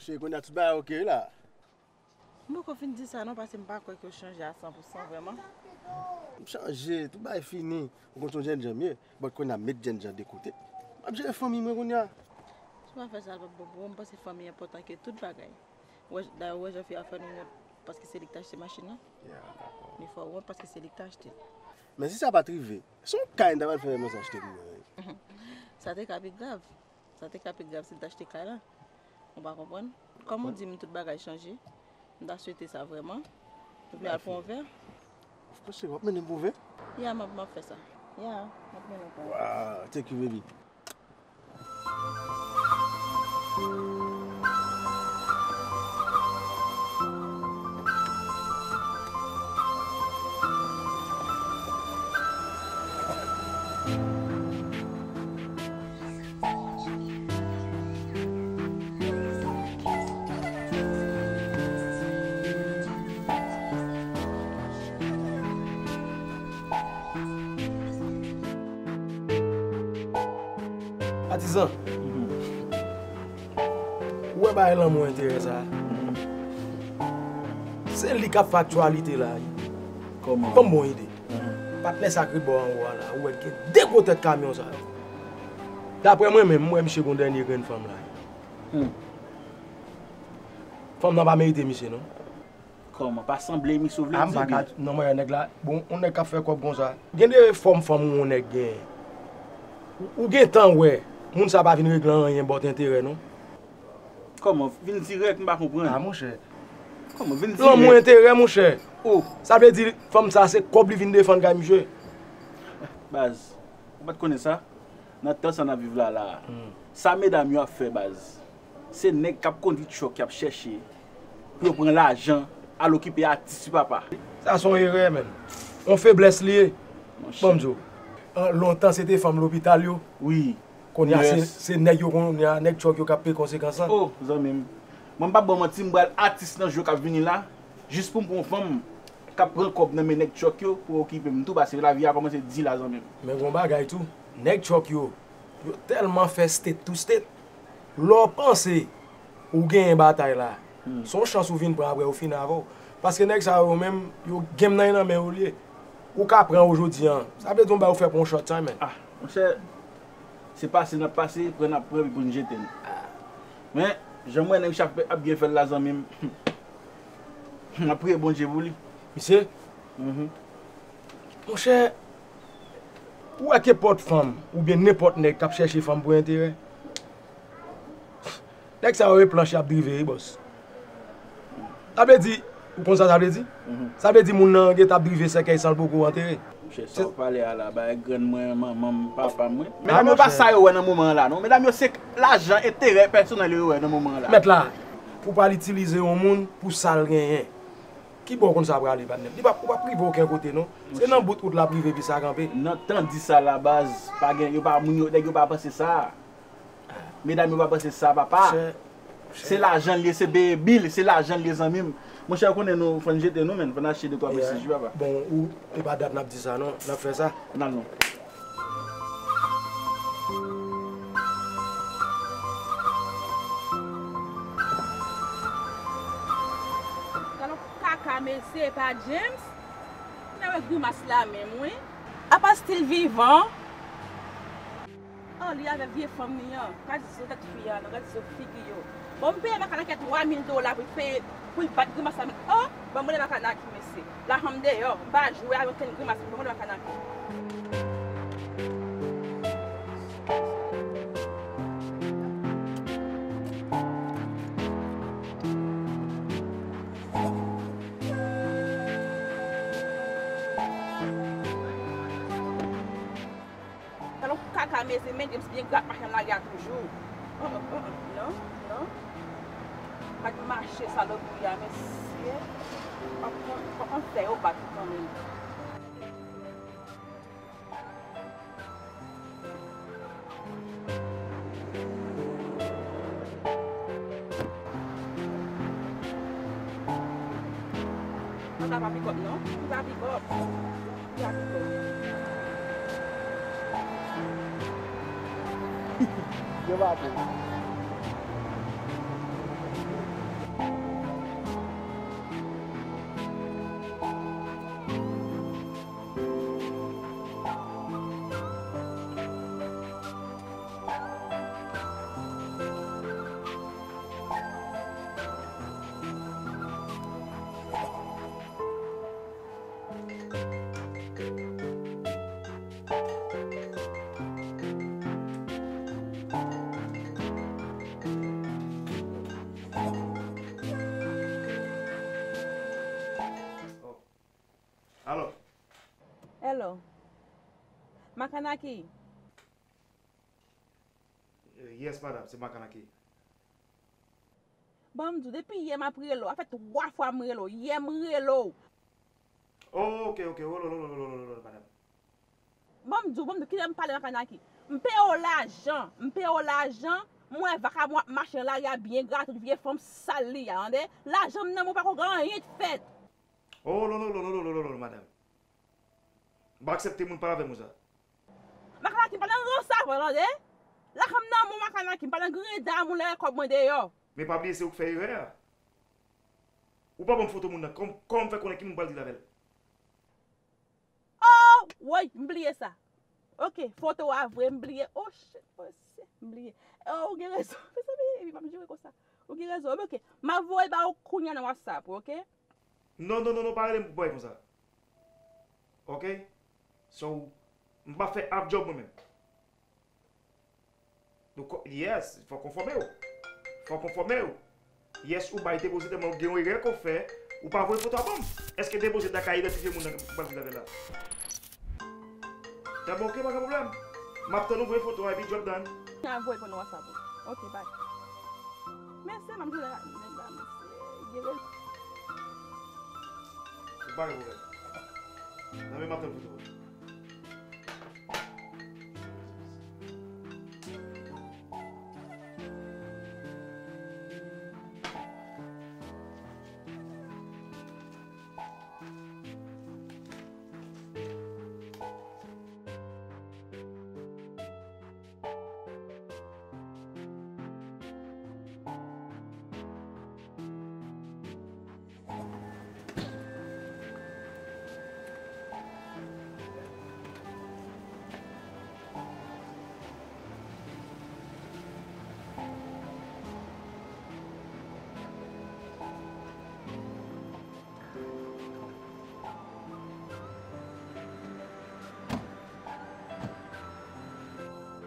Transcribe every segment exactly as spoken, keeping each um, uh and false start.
Che, kounye a tout bagay oke wi la. M poko fin di sa non, paske m pa kwè ke w chanje a san pou san vrèman. M chanje, tout bagay fini. Ou konn se yon jènjan m ye, but kounye a m met jènjan de kote. M ap jere fanmi mwen kounye a. Si w pa fè sa, l p ap bon pou ou. M panse fanmi enpòtan ke tout bagay. Ou wè, dayè, ou wè jan fi a fè nou wont paske se li ki t achte machin nan? Yeah, dakò. Li fè w wont paske se li ki t achte l. Men si sa pa t rive, se yon kay m ta pral fè, men sa achte pou mwen. Sa te ka pi grav. Sa te ka pi grav si l t achte kay la. Ou pa konprann? Kòm ou di m tout bagay chanje, m ta swete sa vrèman. Ou vle al pran yon vè? Of course, w ap mennen m pou vè? Ya, m ap, m ap fè sa. Ya, m ap mennen w pran yon vè. Wow, thank you, baby. Patizan, ou wè bagay lanmou enterè sa a? Se li k ap fè aktyalite la, wi. Kòman? Ban m bon ide. Patnè sa k ret bò anwo a la, ou wè l gen de gwo tèt kamyon sa yo. Daprè mwen menm, m wè misye gon dènye grenn fanm la. Fanm nan pa merite misye, non. Kòman? Pa sanble misye w vle di? A, m pa ka, non, mwen, nèg la, bon, yon nèg k ap fè kòb konsa. Gen de fòm fanm yon nèg genyen. Ou, ou gentan wè, moun sa pa vin regle anyen bòt enterè, non. Kòman? Vin dirèk, m pa konprann. A, monchè. Kòman? Vin dirèk. Lanmou enterè, monchè. Oh. Sa vle di, fanm sa, se kòb li vin defann kay misye. Baz, ou pa t konnen sa? Nan tan sa n ap viv la, la a. Sa medam yo ap fè, baz. Se nèg k ap kondui tchòk y ap chèche pou yo pran lajan, al okipe atis, wi papa. Sa se yon erè, menn. Yon feblès li ye. Monchè. Ban m di w. An, lontan, se te fanm lopital yo. Wi. Kounye a, se, se nèg yo kounye a, nèg tchòk yo k ap peye konsekans lan. Oh, zanmi m. Mwen, m p ap ba w manti, m pral atis nan jou k ap vini la, jis pou m pran yon fanm k ap pran kòb nan men nèg tchòk yo pou okipe m tou, paske lavi a kòmanse di la, zanmi m. Men gon bagay tou, nèg tchòk yo, yo tèlman fè state to state, lè w panse ou genyen batay la, se yon chans ou vin pran apre yo fini avè w. Paske nèg sa yo menm, yo game nan nan men yo l ye. Ou ka pran yo jodi a, sa vle di yon bagay ou fè pou yon short time, man. Ah, monchè, se pase n ap pase, pran n ap pran, epi pou n jete n. Men, jan m wè nèg sa ap byen fè l la, zanmi m, m ap priye Bondye pou li. Misye? Mhm. Monchè, ou wè kenpòt fanm, oubyen nenpòt nèg k ap chèche fanm pou enterè? Nèg sa yo e planch y ap drive, wi, bòs. Sa vle di, ou konn sa sa vle di? Mhm. Sa vle di moun nan gentan ap drive sèkèy san l poko antere. Monchè, sa w pale a la, bagay grann mwen, manman m, papa m, wi. Medam yo pa sa yo wè nan moman an la, non. Medam yo se lajan, enterè pèsonèl yo, yo wè nan moman an la. Mèt la, ou pral itilize yon moun pou sa l genyen. Ki bò w konn sa prale, patnè m? Li p ap, ou p ap rive okenn kote, non. Se nan bout wout l ap rive, epi sa kanpe. Nan tan di sa la, baz, pa gen, yo pa, moun yo, nèg yo pa panse sa. Medam yo pa panse sa, papa. Monchè, monchè. Se lajan l ye, se peye bil, se lajan l ye, zanmi m. Monchè, ou konnen nou, fò n jete nou, menn, fò n achte de twa presij, wi, papa. Bon, ou, e pa dat n ap di sa, non, n ap fè sa. N al non. Talon kaka, mesye, e pa James? Mwen wè grimas la menm, wi. Apa stil vivan? Oh, li avè vye fanm li an. Gad zo tèt fi a, non, gad zo figi yo. Bon, m peye Makanaki twa mil dola pou l peye, pou l bat grimas la, men, oh, ban m rele Makanaki, mesye. Lajan m deyò, m pa jwe avèk okenn grimas, ban m rele Makanaki. Talon kaka, mesye, men James byen gra ak machann lari a toujou. Oh, oh, oh, oh, non, non. Gad mache salopri a, mesye. W ap pran, w ap pran fè yo bat ou kanmenm. Mwen pa pikòp non, mwen pa pikòp. Mwen pa pikòp. Yo pa tou. Makanaki. Yes, madam, se Makanaki. Ban m di w, depi yè m ap rele w, sa fè twa fwa m rele w, yè m rele w. Oh, ok, ok, oh, lolo, lolo, lolo, lolo, madam. Ban m di w, ban m di w, kilè m pale Makanaki. M peye w lajan, m peye w lajan, m wè vakabon ap mache nan lari a byen grate, tout vye fanm sal li a, tande? Lajan m nan men w, pa ko gen anyen k fèt. Oh, lolo, lolo, lolo, lolo, madam. M pa aksepte moun pale avè m konsa. Makanaki, m pa nan rans avè w, tande? Lajan m nan men w, Makanaki, m pa nan griyen dam ou lè kòb mwen deyò. Men pa bliye se ou k fè erè a. Ou pa ban m foto moun nan, kòm, kòman m fè konnen ki moun m pral dil avè l? Oh, woy, m bliye sa. Ok, foto a vre, m bliye. Oh, shit, oh, shit, m bliye. Oh, ou gen rezon. Mezanmi, epi pa m jere konsa. Ou gen rezon. Ok, m ap voye ba ou kounye a nan WhatsApp, ok? Non, non, non, non, pa rele m pou bagay konsa. Ok? So, m pa fè half job mwen menm. Nou ko-, yes, fòk ou fòme w. Fòk ou fòme w. Yes, ou bay depoze tèlman ou gen yon erè ke w fè, ou pa voye foto a ban m. Èske depoze ta ka idantifye moun nan ki pral viv avè l la? Tèlman ok, pa gen pwoblèm. M ap tann ou voye foto a epi job done. N a voye pou nou WhatsApp ou. Ok, bye. Mesye, m ap jwenn nèg la, mesye. Gen rezon. Ou pa gen pwoblèm. Nan men m ap tann foto a.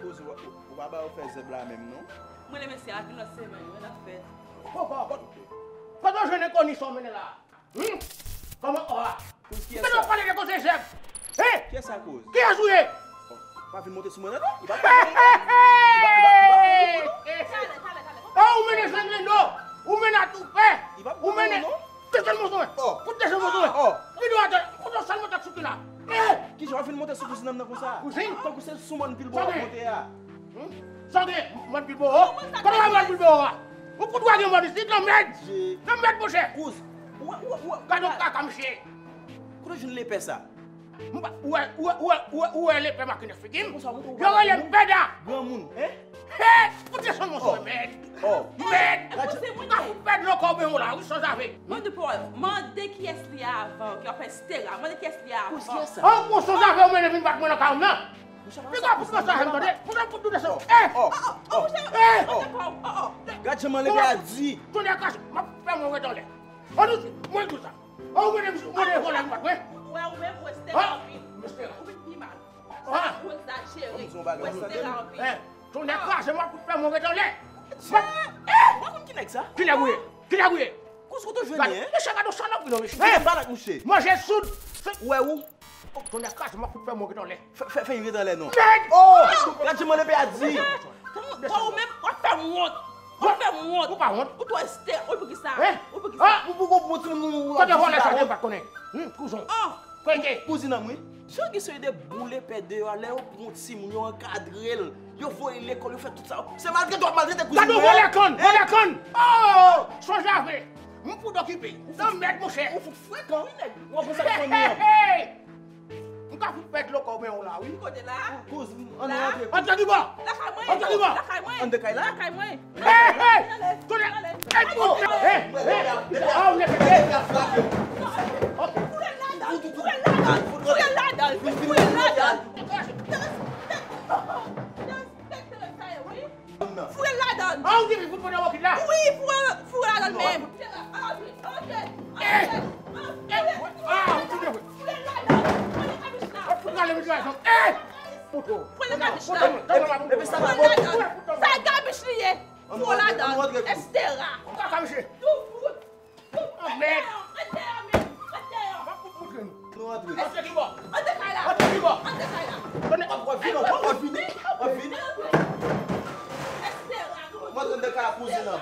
Kouz, ou, ou, ou pa ba yo fè zèb la menm, non? Mwen, mesye, a vin lòt semèn, wi, n ap fè. Ho, ho, ho. Kote w jwenn enkoni sa w mennen la? Hmm? Kòman, oh, a? Kouz, kiyès sa? Kote w pale de koze zèb? Hein? Kiyès sa, Kouz? Kiyès ou ye? Oh, pa vin monte sou mwen, non, non. Li pa, li pa, li pa, li pa, li pa, li pa. Talè, talè, talè. Oh, ou mennen zanglendo, ou mennen atoufè, ou mennen. Desann mouton, fout desann mouton. Oh. Vin dwat, kote w sal mwen t ap souke la? Eh! Kijan w ap vin monte sou kouzin an nan konsa? Kouzin? Tankou se sou mòn Bilbo w ap monte a. Hmm? Sa w gen? Mòn Bilbo? Kote w wè mòn Bilbo a? Ou fout wè gen mòn isit, lanmèd! Lanmèd, monchè! Kouz, ou wè, ou wè, ou wè, gade yon kaka, mesye! Kote w jwenn lepè sa? M pa, ou wè, ou wè, ou wè, ou wè, ou wè lepè m ak nan figi m? Yo rele m Pèda! Granmoun, hein? Hey! Fout desann mouton, mèd! Oh. Mèd! Gad, m ka fout pèd lòkò w ben w la, wi, sanzave. Mande pou, mande kiyès li avan, ki ap fè Stera. Mande kiyès li avan. Kouz, kiyès sa? Oh, bon, sanzave, ou mennen vin bat mwen nan kay ou m nan. Piga pou sa sa m tande. Pou sa m fout nou desann. Eh! Oh, oh, oh, oh, oh, oh, oh. Gad jan manlè a di. Tonnè krache, m ap fè mwen ret anlè. An nou, mwen di w sa. An ou mwen, mwen vòlè nou pa kwe. Ou wè, ou menm, ou wè Stella anpil. Ou vin pi mal. Ou egzajere. Ou wè Stella anpil. Eh, tonnè krache, m ap fout fè mwen ret anlè. Wa konn ki nèg sa? Ki nèg ou ye? Ki nèg ou ye? Kouz, kote w jwenn li, hein? Mesye, gade yon salòp, non, mesye. Kite m pale ak misye. Manje soud. Ou wè ou? Oh, tonnè kraze, m ap fout fè mwen ret anlè. Fè, fè, fè ret anlè non. Mèd! Oh! Gad jan manlè a di. Kòman ou menm, w ap fè m wont. W ap fè m wont. Ou pa wont. Ou twò estè. Ou pou ki sa? Hein? Ou pou ki sa? Ah, ou pou bon timoun ou. Kote vòlè sa, m pa konnen. Hmm, kouzon. Oh! Kote? Kouzin an m wi. Jan gen seri de boule pè deyò a, lè yo pran yon timoun, yo ankadre l, yo voye l lekòl, yo fè tout sa. Se maltrete w ap maltrete kouzin mwen an. Gade yon vòlè kann, vòlè kann. Oh! Sonje avè. M fout okipe. Nan mèd, monchè. Ou fout frekan, wi, nèg. Ou ap konsa fanmi an. Hey, hey, hey. M ka fout pèd lòkò men w la, wi. Kote la? Kouz, ann rantre. Antre kibò? Lakay mwen. Antre kibò? Lakay mwen. Anndan kay la? Lakay mwen. Hey, hey. Tonnè. Hey, oh, hey, hey. Ah, ou leve. Hey. Foure l ladan. Foure l ladan. Foure l ladan. Foure l ladan. Foure l ladan. Foure l ladan. Ah, ou te vin fout mwen nan wòkit la? Wi, foure, foure l ladan menm. Eh! Eh! Ah, ou te vin. Foure l ladan. Foure l ladan. Eh! Foto. Foure l ladan. Epi sa pa bon. Sa gabich li ye. Foure l ladan. Estera. Ou ka ka, mesye. Tou fout. Anmèd! Antre kibò! Antre kay la! Antre kibò! Antre kay la! Non, w ap vini? W ap vini? Mwen antre nan kay kouzen an.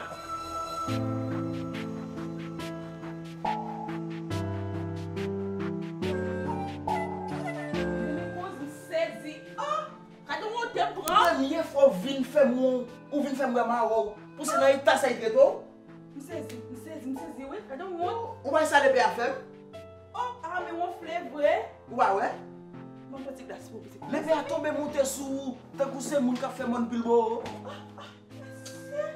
Kouz, m sezi. Oh! Gade yon wotè m pran. Premye fwa w vin fè m, ou vin fè m wè mawon. Pou se nan eta sa y trete w? M sezi, m sezi, m sezi, wi. Gade yon wont. Ou pa wè sa lepè a fè m? Oh, a men wonfle vre. Ou pa wè? Ban m pran ti glas pou ou, pitit. Lepè a tonbe monte sou ou, tankou se moun k ap fè mòn pil bò. Ah, ah, mesye.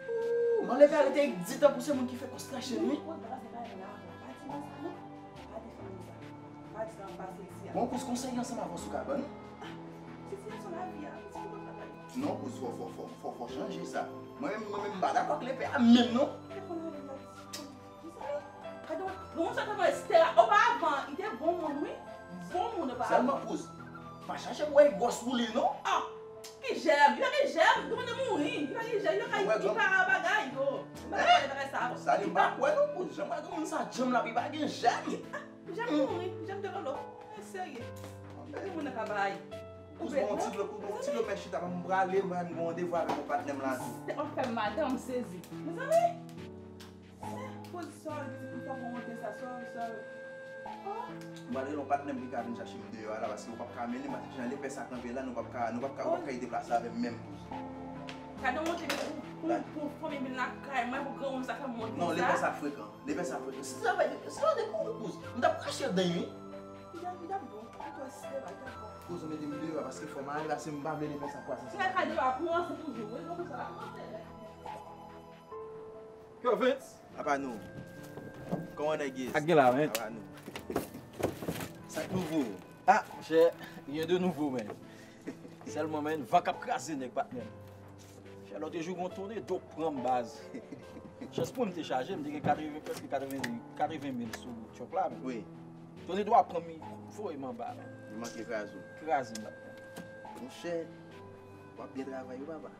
Ooh, non, lepè a rete di tankou se moun ki fè kòs lache l, wi. Ou pa di mwen sa, non. Pa di fanmi sa. Pa di sa, m pase isi a. Bon, kouz, konsèy ansanm avè w sou kabann. Ah, sitiyasyon lavi a, pitit, ou konn bagay. Non, kouz, fò, fò, fò, fò, fò chanje sa. Mwen menm, mwen menm, m pa dakò ak lepè a menm, non. Ou konn lavi a, pitit. Mezanmi, gade yon, yon sa kòman Esther a, oparavan, li te bon moun, wi. Bon moun oparavan. Sèlman kouz, pa chache wè gòs pou li, non. Ah! Ki jèm? Li pa gen jèm. Li pa gen mouri. Li pa gen jèm. Li pa gen, li pa bagay, yo. Li pa gen bagay sa. Sa li pa kwè, non, kouz. Jan m wè granmoun sa, jèm la, li pa gen jèm. Ah, jèm mouri. Jèm de lolo. E serye. Ki moun nan ka bay? Kouz, bon, ti dlo, kouz, bon, ti dlo, mè chita, m prale, mwen, m gen randevou avèk yon patnè m la tou. Ou fè m mal, m sezi. Mezanmi! Kouz, sorry, pitit, m fòk mwen monte sa, sorry, sorry. Oh. M pral rele yon patnè m ki ka vin chache m deyò a la, paske ou p ap ka mennen m, paske jan lepè sa kanpe la, nou p ap ka, nou p ap ka, ou p ap ka deplase avè m menm. Gade yon monte pou, pou, pou fanmi vin lakay mwen, pou granmoun sa fè m monte sa. Non, lepè sa frekan, lepè sa frekan. Si sa vle, si sa vle kouri, kouz, m t ap krache l dan wi. Li t ap, li t ap bon, li t ap bon. Kouz, ou mete m deyò a, paske fò m ale, paske m pa vle lepè sa kwase. Si lakay deyò a koumanse toujou, wi, granmoun sa la koumanse. Yo, Vince. Apa nou? Kòman nèg ye? Ak gen la, men. Apa nou? Sa k nouvo? Ah, monchè, rien de nouveau, men. Sèlman, men, van k ap kraze nèg, patnè m. Monchè, lòt jou, gon tònado k pran m, baz. Chans pou mwen, m te chaje, m te gen katreven, prèske katreven, katreven mil sou truck la, men. Wi. Tònado a pran m, voye m anba, men. Li manke kraze w. Kraze m, patnè m. Monchè, w ap byen travay, wi, papa.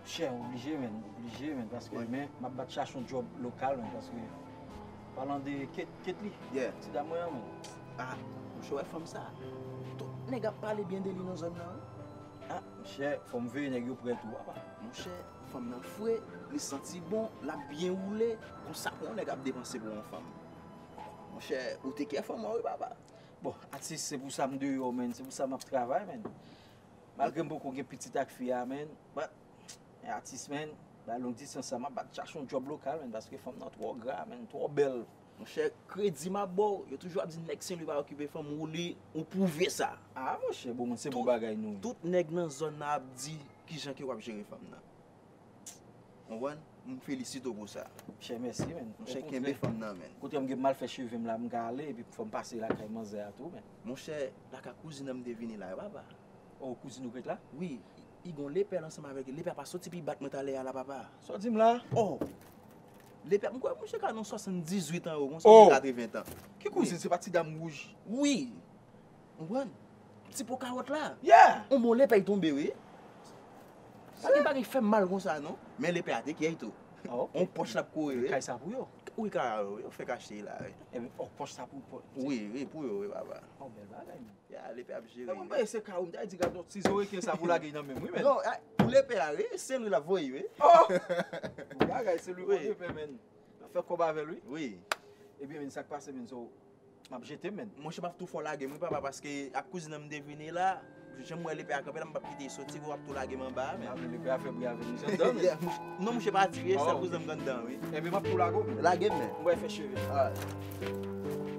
Chè, oblije, men, oblije, men, paske, men, m ap bat chache yon djòb lokal, men, paske, palan de Ket-, Ketly, ti dam mwen an, men. Ah, monchè, wè fanm sa. Tout nèg ap pale byen de li nan zòn nan, wi. Ah, monchè, fò m veye nèg yo prè tou, papa. Monchè, fanm nan fre, li santi bon, l ap byen woule, konsa pou yon nèg ap depanse pou yon fanm. Monchè, ou tek yè fanm ou, wi, papa. Bon, atis, se pou sa m deyò, men, se pou sa m ap travay, men. Malgre m poko gen pitit ak fi a, men, but, men atis, men, bay long distans sa, m ap bat chache yon djòb lokal, men, paske fanm nan twò gra, men, twò bèl. Monchè, kredi m ap ba w, yo toujou ap di nèg Senlwi pa okipe fanm, ou li, ou pwouve sa. Ah, monchè, bon, se bon bagay nou ye. Tout nèg nan zòn nan ap di kijan ke w ap jere fanm nan. Konprann? M felisite w pou sa. Monchè, mèsi, men. Monchè, kenbe fanm nan, men. Kote m gen mal fè cheve m la, m ka ale, epi fò m pase lakay manzè a tou, men. Monchè, lakay kouzin an m te vini la, wi, papa. Oh, kouzin ou k ret la? Wi, li gon lepè l ansanm avèk li. Lepè a pa soti pi bat mwen talè a la, papa. Sa w di m la? Oh! Lepè a, m kwè monchè ka nan swasanndizuit an, yo, konsa, oubyen katreven tan. Ki kouzin? Se pa ti dam wouj? Wi. Ou konprann? Ti po kawòt la. Yeah! On bon lepè tonbe, wi. Pa gen bagay fè m mal konsa, non. Men lepè a te kyèy tou. Ah, ok. On pòch l ap kouri, wi. Kay sa pou yo? Wi, kay yo, yo fèk achte la, wi. Ebyen, on pòch sa pou, pou... Wi, wi, pou yo, wi, papa. On bèl bagay, men. Ya, lepè ap jere, wi. Mwen panse se kay ou, m ta di gade yon ti zo reken sa pou lage nan men m, wi, men. Non, a, pou lepè a, wi, se li l ap voye, wi. Oh! Bon bagay, se li Bondye fè, men. N ap fè kòb avè l, wi. Wi. Ebyen, men, sa k pase, men, so, m ap jete, men. Monchè, m ap tou fè w lage m, wi, papa, paske ak kouzin an m te vini la, jan m wè lepè a kanpe la, m p ap kite l soti, wi, w ap tou lage m anba a, men. Ah, men lepè a fè bri avè m, se anndan, men. Yeah, monchè. Non, monchè, pa di, wi, sèl kouzin m k anndan, wi. Ebyen, m ap tou lage w, men. Lage m, men. M wè fè cheve. Alright.